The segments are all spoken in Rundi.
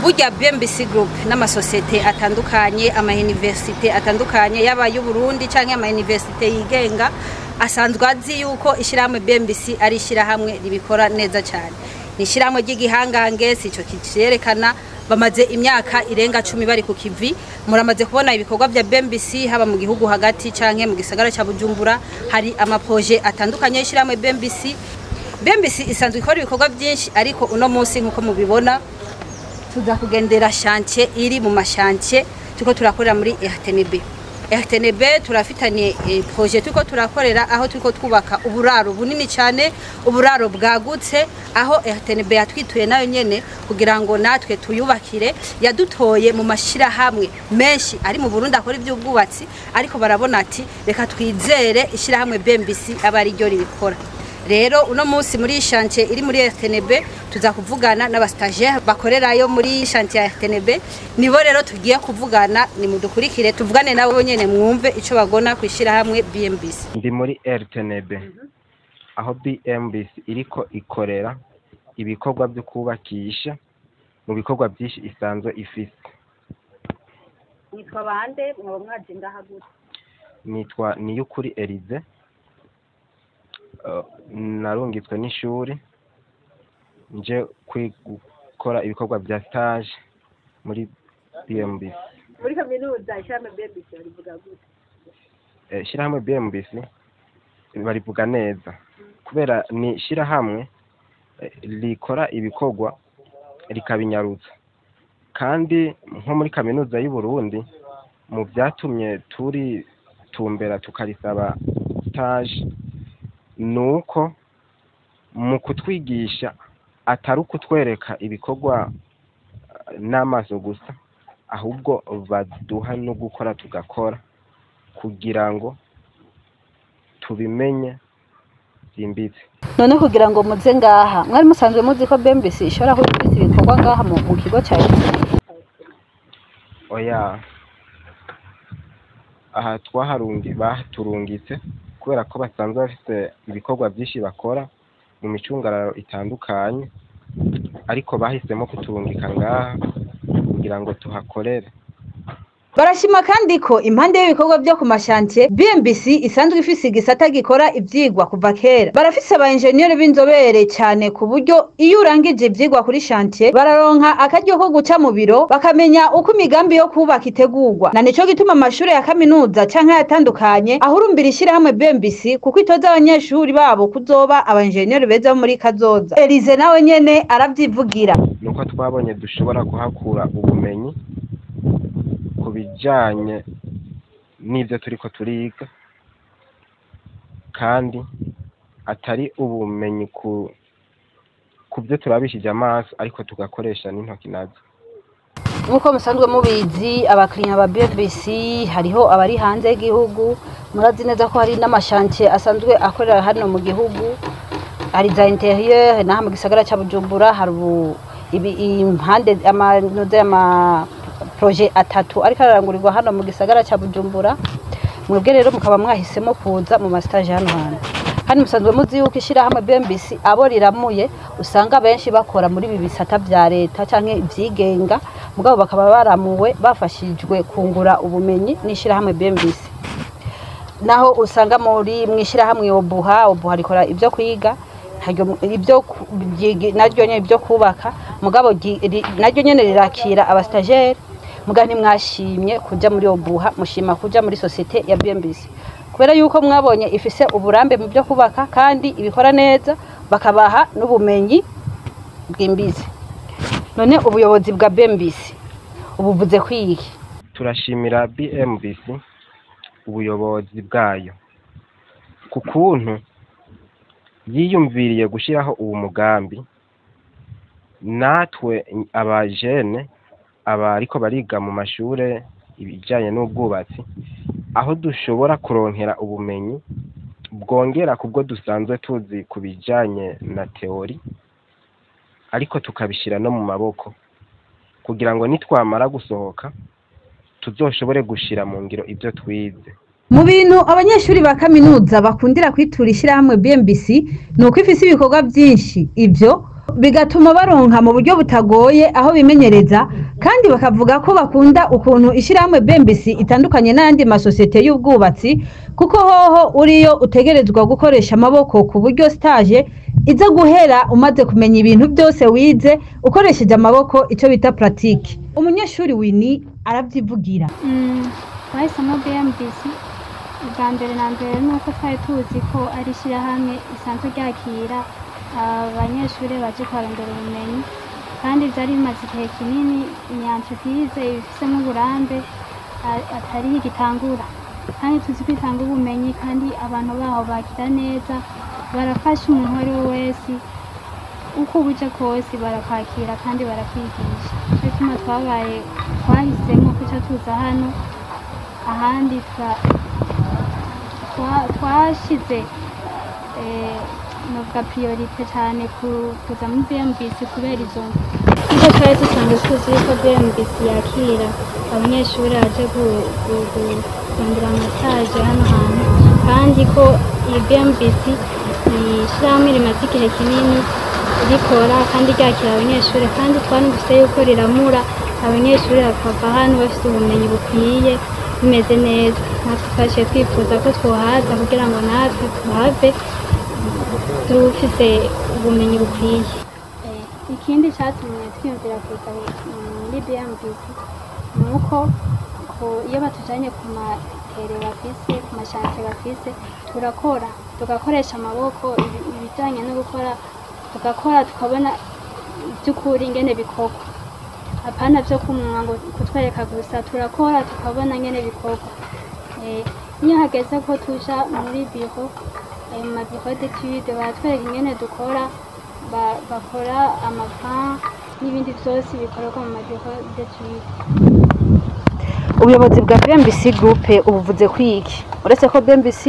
Burya BMBC Group n'amasosiyete atandukanye, ama université atandukanye, yaba y'u Burundi canke ama université yigenga, asanzwe azi yuko ishyirahamwe BMBC ari ishyirahamwe ribikora neza cyane. Ni ishyirahamwe ry'igihangange, si ico kicerekana. Bamaze imyaka irenga 10 bari ku kivi. Muramaze kubona ibikorwa vya BMBC haba mu gihugu hagati canke mu gisagara ca Bujumbura. Hari ama projets atandukanye y'ishyirahamwe BMBC. BMBC isanzwe ikora ibikorwa byinshi, ariko uno munsi, nk'uko mubibona, tuza kugendera chantier iri mu ma chantiers turiko turakorera muri RTNB. RTNB turafitanye projet turiko turakorera, aho turiko twubaka uburaro bunini cyane, uburaro bwagutse, aho RTNB yatwituye nayo nyene kugira ngo natwe tuyubakire. Yadutoye mu mashirahamwe menshi ari mu Burundi akora iby'ubwubatsi, ariko barabona ati: "Reka twizere ishirahamwe BMBC aba ari ryo ribikora." Rero uno munsi muri chantier iri muri RTNB tuza kuvugana n'aba stagiaires bakorerayo muri chantier ya RTNB. Nibo rero tugiye kuvugana. Ni mudukurikire tuvugane nabo nyene, mwumve ico bagona kwishira hamwe BMBC. Ndi muri RTNB, aho BMBC iriko ikorera ibikorwa byo kubakisha mu bikorwa byinshi isanzwe ifise. Nitwa bande? Mwaba mwaje ngaha gute? Nitwa Niyukuri Elize. Narungitswe n'ishuri nje gukora ibikorwa bya stage muri BMBC. Muri kaminuza ishyirahamwe BMBC barivuga gute? Ishirahamwe BMBC barivuga neza, kubera ni ishirahamwe rikora ibikorwa rikabinyarutsa. Kandi nko muri Kaminuza y'u Burundi, mu vyatumye turi tumbera tukarisaba stage, nuko mu kutwigisha atari ukutwereka ibikorwa n'amaso gusa, ahubwo baduha no gukora, tugakora kugira ngo tubimenye byimbitse. None kugira ngo muze ngaha, mwari musanzwe muzi ko BMBC ishobora kuba ifise ibikorwa ngaha mu kigo ca Oya, aha twaharungi baturungitse kubera ko basanzwe bafise ibikorwa byinshi bakora mu micungararo itandukanye, ariko bahisemo kuturungika ngaha kugira ngo tuhakorere. Barashima kandi ko impande y'ibikorwa byo ku ma chantiers, BMBC isanzwe ifise igisata gikora ivyigwa kuva kera. Barafise aba engineer b'inzobere cyane, ku buryo iyo urangije ivyigwa kuri chantier bararonka akaryo ko guca mu biro bakamenya uko imigambi yo kubaka itegurwa. Na nico gituma amashuri ya kaminuza canke ayatandukanye ahurumbira ishirahamwe BMBC, kuko itoza abanyeshuri babo kuzoba aba engineer beza bo muri kazoza. Elize nawe nyene aravyivugira. Nuko twabonye dushobora kuhakura ubumenyi ku bijanye n'ivyo turiko turiga, kandi atari ubumenyi ku byo turabishije amaso, ariko tugakoresha n'intoki nazo. Nk'uko musanzwe mubizi, abakiriya ba BMBC hariho abari hanze y'igihugu. Murazi neza ko hari n'ama chantiers asanzwe akorera hano mu gihugu, hari za intérieur naha mu gisagara ca Bujumbura. Hari ubu impande amanoze ama projets atatu ariko ararangurirwa hano mu gisagara ca Bujumbura. Mwebwe rero mukaba mwahisemo kuza mu ma stages hano hantu, kandi musanzwe muzi yuko ishirahamwe BMBC abo riramuye usanga benshi bakora muri ibi bisata vya leta canke ivyigenga, mugabo bakaba baramuwe bafashijwe kungura ubumenyi n'ishirahamwe BMBC. Naho usanga muri mwishirahamwe OBUHA, OBUHA rikora ibyo kwiga, ntaryo ibyo naryo nyene ibyo kubaka, mugabo naryo nyene rirakira aba stagiaires. Mugabo ntimwashimye kuja muri OBUHA, mushima kuja muri société ya BMBC kubera yuko mwabonye ifise uburambe mu byo kubaka kandi ibikora neza, bakabaha n'ubumenyi bwimbitse. None ubuyobozi bwa BMBC ubuvuze kwiki? Turashimira BMBC, ubuyobozi bwayo, ku kuntu yiyumviriye gushyiraho uwo mugambi, natwe abajene abariko bariga mu mashure ibijanye n'ubwubatsi, aho dushobora kuronkera ubumenyi bwongera kubwo dusanzwe tuzi ku bijanye na théorie, ariko tukabishira no mu maboko kugira ngo nitwamara gusohoka tuzoshobore gushira mu ngiro ibyo twize. Mu bintu abanyeshuri ba kaminuza bakundira kwitura ishyirahamwe BMBC ni uko ifise ibikorwa byinshi. Ibyo Bigatuma baronka mu buryo butagoye aho bimenyereza, kandi bakavuga ko bakunda ukuntu ishyirahamwe BMBC itandukanye n'ayandi masosiyete y'ubwubatsi, kuko hoho uriyo utegerezwa gukoresha amaboko, ku buryo stage iza guhera umaze kumenya ibintu byose wize ukoresheje amaboko, icyo bita pratique. Umunyeshuri Wini arabyivugira. Twahisemo BMBC ubwa mbere na mbere nuko twari tuzi ko ari ishyirahamwe risanzwe ryakira abanyeshuri baje kuharondera ubumenyi, kandi byari bimaze igihe kinini. Ni entreprise ibifisemo uburambe, atari igitangura, kandi tuzi ko itanga ubumenyi, kandi abantu baho bakira neza, barafasha umuntu uwo ari we wese, uko buje kose barakwakira kandi barakwigisha. Nico gituma twabaye twahisemo kuca tuza hano. Ahandi twashize novuga priorité cyane kuza muri BMBC kubera izo nkuko twari dusanzwe tuzi yuko BMBC yakira abanyeshuri baje kurondera ama stage hano hantu, kandi ko iyi BMBC ni ishyirahamwe rimaze igihe kinini rikora kandi ryakira abanyeshuri, kandi twanumvise yuko riramura abanyeshuri bakava hano bafite ubumenyi bukwiye, bimeze neza. Natwe twaciye twifuza ko twohaza kugira ngo natwe tuhave dufise ubumenyi bukwiye. Ikindi cyatumye twiyumvira kuza muri BMBC ni uko iyo batujanye ku ma terrain bafise, ku ma chantier bafise, turakora, tugakoresha amaboko, ibijanye no gukora, tugakora tukabona by'ukuri ingene bikorwa, apana vyo kumunwa ngo kutwereka gusa. Turakora tukabona ingene bikorwa. Iyo hageze ko tuja muri biro, ayo ma bureau d'étude, baratwereka ingene dukora, bakora ama plan n'ibindi vyose bikorerwa mu ma bureau d'étude. Ubuyobozi bwa BMBC Group ubuvuze kwiki, uretse ko BMBC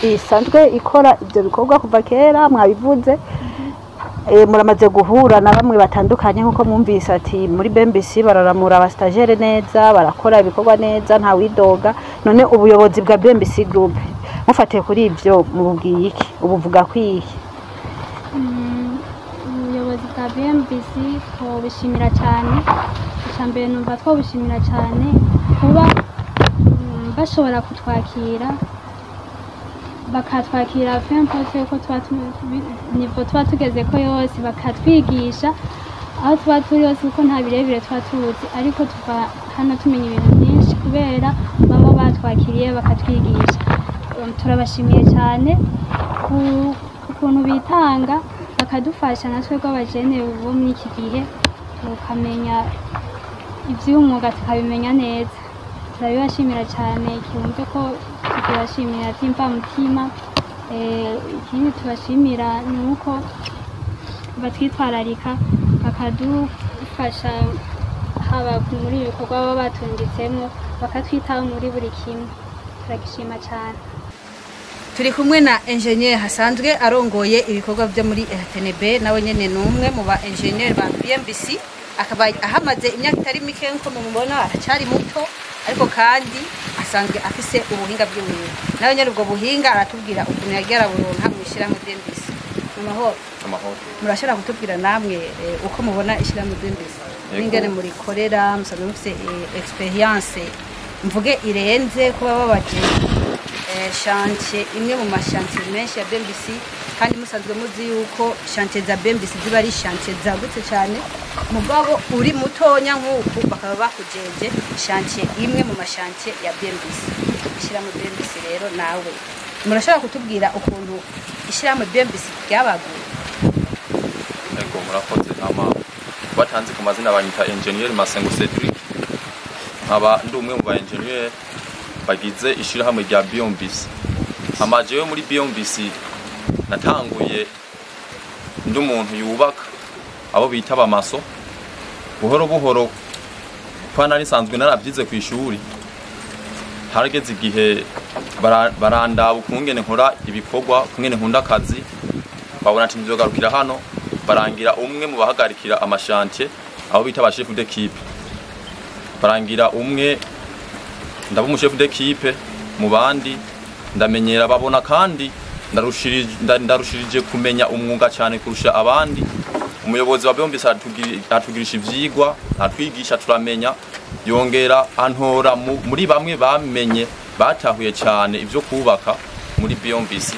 isanzwe ikora ibyo bikorwa kuva kera mwabivuze? Muramaze guhura na bamwe batandukanye, nk'uko mwumvise ati muri BMBC bararamura aba stagiaire neza, barakora ibikorwa neza, nta widoga. None ubuyobozi bwa BMBC Group, mufatiye kuri ibyo, mububwiye iki? Ubuvuga kwiki? Ubuyobozi bwa BMBC twobishimira cyane. Icya mbere numva twobishimira cyane kuba bashobora kutwakira, bakatwakira peu importe yuko tuba niveau tuba tugeze ko yose, bakatwigisha aho tuba turi hose, kuko nta birebire tuba tuzi, ariko tuva hano tumenya ibintu byinshi kubera baba batwakiriye bakatwigisha. Turabashimiye cyane ku kuntu bitanga bakadufasha natwe rw'abajene bo muri iki gihe, tukamenya iby'umwuga, tukabimenya neza. Turabibashimira cyane, twumve ko tukibashimira by'imvamutima. Ikindi tubashimira ni uko batwitwararika, bakadufasha haba muri ibi bikorwa baba batungitsemo, bakatwitaho muri buri kimwe. Turagishima cyane. Turi kumwe na engineer hasanzwe arongoye ibikorwa byo muri RTNB. Nawe nyene ni umwe mu ba engineer ba BMBC, akaba ahamaze imyaka itari mike. Nkuko mumubona aracyari muto, ariko kandi asanzwe afise ubuhinga bw'iwiwe. Nawe nyene ubwo buhinga aratubwira ukuntu yagiye araburonka mu ishyirahamwe BMBC. Mu mahoro? Amahoro. Murashobora kutubwira namwe uko mubona ishyirahamwe BMBC Yego. n'ingene murikorera? Musanzwe mufise experience mvuge irenze kuba babaje chantier imwe mu ma chantier menshi ya BMBC, kandi musanzwe muzi yuko chantier za BMBC ziba ari chantier zagutse cyane, mugabo uri mutonya nk'uku bakaba bakujeje chantier imwe mu ma chantier ya BMBC, ishyirahamwe BMBC. Rero nawe murashobora kutubwira ukuntu ishyirahamwe BMBC ryabaguye? Ego, murakoze. Hama batanze ku mazina, banyita Engineer Masengo Cedric, nkaba ndi umwe mu ba engineer bagize ishirahamwe rya BMBC. Hama jewe muri BMBC natanguye ndi umuntu yubaka, abo bita aba maçon. Buhoro buhoro, kwa nari nsanzwe naravyize ku ishuri, harageze igihe barandaba ukungene nkora ibikorwa, ukungene nkunda akazi, babona ati nzogarukira hano, barangira umwe mu bahagarikira ama chantier, abo bita aba chef d'équipe. Barangira umwe, ndaba umu chef d'équipe mu bandi, ndamenyera, babona kandi ndarushirije kumenya umwuga cyane kurusha abandi. Umuyobozi wa BMBC aratugirisha ivyigwa, atwigisha turamenya, yongera antora muri bamwe bamenye batahuye cyane ivyo kubaka muri BMBC.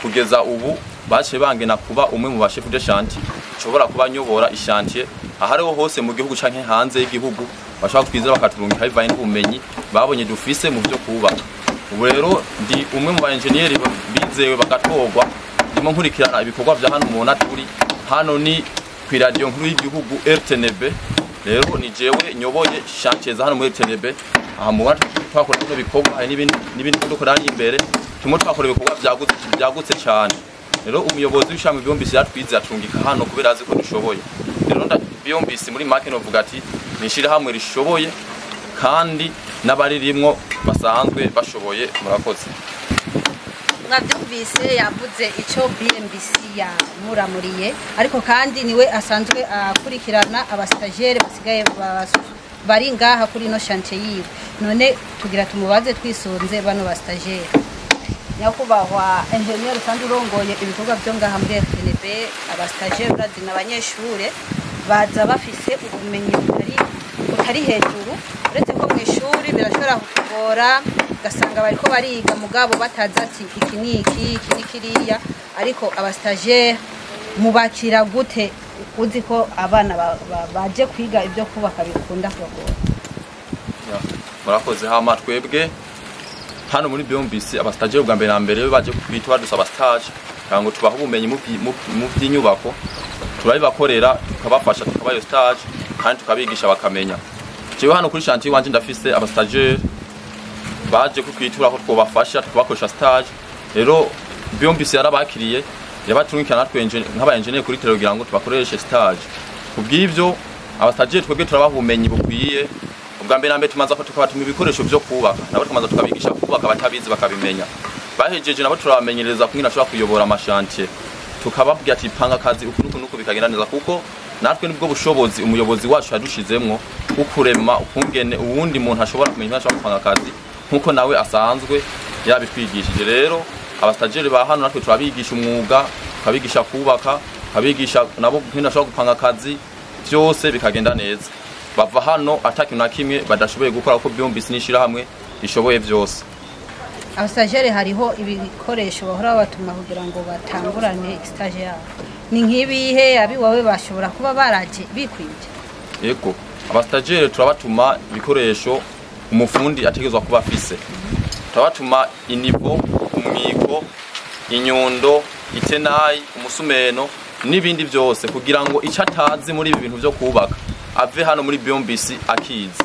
Kugeza ubu baciye bangena kuba umwe mu bashefu de chantier, nshobora kuba nyobora ishantier ahariho hose mu gihugu canke hanze y'igihugu. Bashobora kwizera bakaturungika bivanye n'ubumenyi babonye dufise mu vyo kubaka. Ubu rero ndi umwe mu ba engineer bizewe bagatorwa, ndimo nkurikirana ibikorwa vya hano mu turi hano ni ku radio nkuru y'igihugu RTNB. Rero ni jewe nyoboye chantier za hano muri RTNB. Aha mu twakora bino bikorwa, hari n'ibindi dukora hano imbere, tumwe twakora ibikorwa vyagutse cyane. Rero umuyobozi w'ishami BMBC yatwize atungika hano kubera azi ko dushoboye. Rero BMBC muri make novuga ati ni ishirahamwe rishoboye kandi n'abaririmwo basanzwe bashoboye. Murakoze. Mwabyumvise, yavuze icyo BMBC yamuramuriye, ariko kandi niwe asanzwe akurikirana abastagiaire basigaye bari ngaha kuri ino chantier yiwe. None tugira tumubaze twisunze bano bastagiaire. Nyakubahwa engineer usanzwe urongoye ibikorwa byo ngaha muri RTNB, abastagiaire urazi n'abanyeshure baza bafise ubumenyi butari hejuru, uretse ko mu ishuri birashobora kutugora ugasanga bariko bariga mugabo batazi ati iki ni iki, iki ni kiriya. Ariko abastagiaire mubakira gute, uzi ko abana baje kwiga ibyo kubaka bikunda kubagora? Murakoze. Hama twebwe hano muri BMBC abastagiaire bwa mbere na mbere baje kwitwa badusaba stage kugira ngo tubahe ubumenyi mu by'inyubako, turabibakorera tukabafasha tukabayo stage kandi tukabigisha bakamenya. Jewe hano kuri chantier wanje ndafise abastagiaire baje kutwitura ko twobafasha tukabakoresha stage. Rero BMBC yarabakiriye, yabaturungikana natwe nk'aba engineer kuri tele kugira ngo tubakoreshe stage. Kubw'ivyo abastagiaire twebwe turabaha ubumenyi bukwiye. Ubwa mbere na mbere tumanza ko tukabatuma ibikoresho vyo kubaka, nabo tukamanza tukabigisha kubaka batabizi bakabimenya. Bahejeje nabo turabamenyereza kungene ashobora kuyobora amashantier, tukababwira ati panga akazi uku nuku nuku bikagenda neza, kuko natwe nibwo bushobozi umuyobozi wacu yadushizemwo ukurema ukungene uwundi muntu ashobora kumenya ashobora gupanga akazi nkuko nawe asanzwe yabitwigishije. Rero abastagiaire ba hano natwe turabigisha umwuga, tukabigisha kubaka, tukabigisha nabo kungene ashobora gupanga akazi, byose bikagenda neza. Bava hano atakintu na kimwe badashoboye gukora, kuko BMBC n'ishirahamwe rishoboye byose. Abastagiaire hariho ibikoresho bahora babatuma kugira ngo batangurane stage yabo, ni nk'ibihe abiwawe bashobora kuba baraje bikwije? Yego, abastagiaire turabatuma ibikoresho umufundi ategerezwa kuba afise. Turabatuma inivo, umwiko, inyundo, itenayi, umusumeno n'ibindi byose kugira ngo icyo atazi muri ibi bintu byo kubaka ave hano muri BMBC akizi.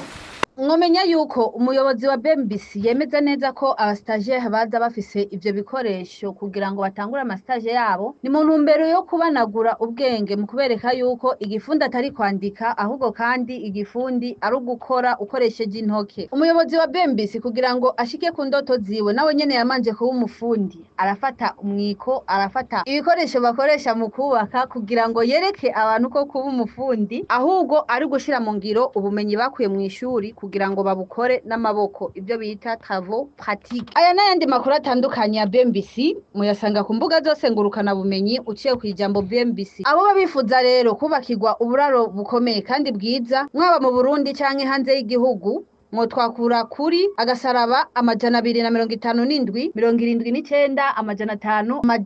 Mwomenya yuko umuyobozi wa BMBC yemeza neza ko abastagiaire baza bafise ivyo bikoresho kugira ngo batangure amastage yabo, ni mu ntumbero yo kubanagura ubwenge mu kubereka yuko igifundi atari kwandika, ahubwo kandi igifundi ari ugukora ukoresheje intoke. Umuyobozi wa BMBC kugira ngo ashike ku ndoto ziwe nawe nyene yamanje kuba umufundi, arafata umwiko, arafata ibikoresho bakoresha mu kubaka kugira ngo yereke abantu ko kuba umufundi ahubwo ari gushira mu ngiro ubumenyi bakuye mu ishuri kugira ngo babukore n'amaboko, ibyo bita travaux pratiques. Aya n'ayandi makuru atandukanye ya BMBC muyasanga ku mbuga zose ngurukana bumenyi uciye ku ijambo BMBC. Abo babifuza rero kubakirwa uburaro bukomeye kandi bwiza, mwaba mu Burundi canke hanze y'igihugu, mwotwakura kuri agasaraba 257 79 500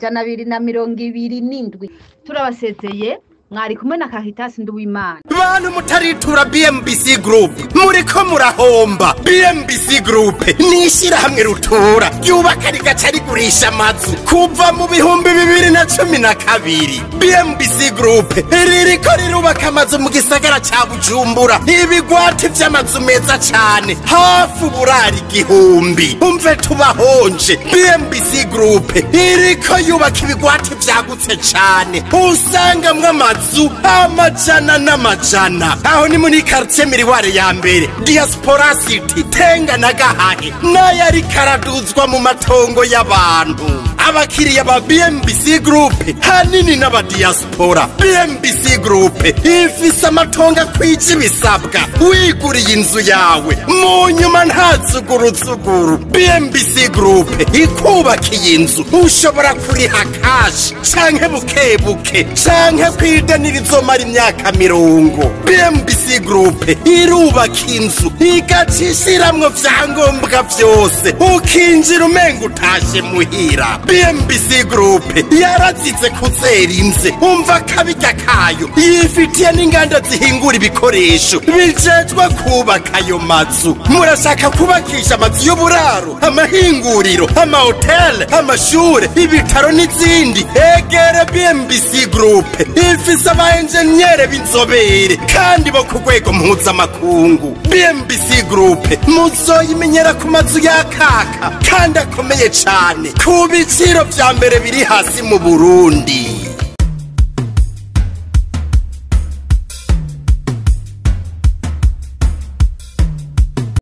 227. Turabasezeye, mwari kumwe na Caritas Nduwimana. Bantu mutaritura BMBC Group muriko murahomba. BMBC Group ni ishirahamwe rutura ryubaka rigaca rigurisha amazu kuva mu 2012. BMBC Group ririko rirubaka amazu mu gisagara ca Bujumbura, ibigwati vy'amazu meza cane hafi uburari 1000. Umve tubahonje, BMBC Group iriko yubaka ibigwati vyagutse cane usangamwo amazu amajana n'amajana. Aho ni muri quartier Miriware ya mbere, Diaspora City, Tenga na Gahahe, n'ayari karaduzwa mu matongo y'abantu. Abakiriya ba BMBC Group hanini n'abadiaspora. BMBC Group ifise amatongo akwije ibisabwa, wiguriye inzu yawe mu nyuma nta zuguruzuguru. BMBC Group ikubakiye inzu ushobora kuriha cash canke buke buke canke kwideni rizomara imyaka 20. BMBC Group irubaka inzu igaca ishiramwo vyangombwa vyose, ukinjira umenga utashe muhira. BMBC Group yarazize kuzera inze, umva kabirya kayo, yifitiye n'inganda zihingura ibikoresho bijejwe kubaka ayo mazu. Murashaka kubakisha amazu y'uburaro, amahinguriro, amahoteli, amashure, ibitaro n'izindi? Egere BMBC Group ifise aba enjeniyere b'inzobere kandi bo ku rwego mpuzamakungu. BMBC Group muzoyimenyera ku mazu yakaka kandi akomeye cane ku biciro vya mbere biri hasi mu Burundi.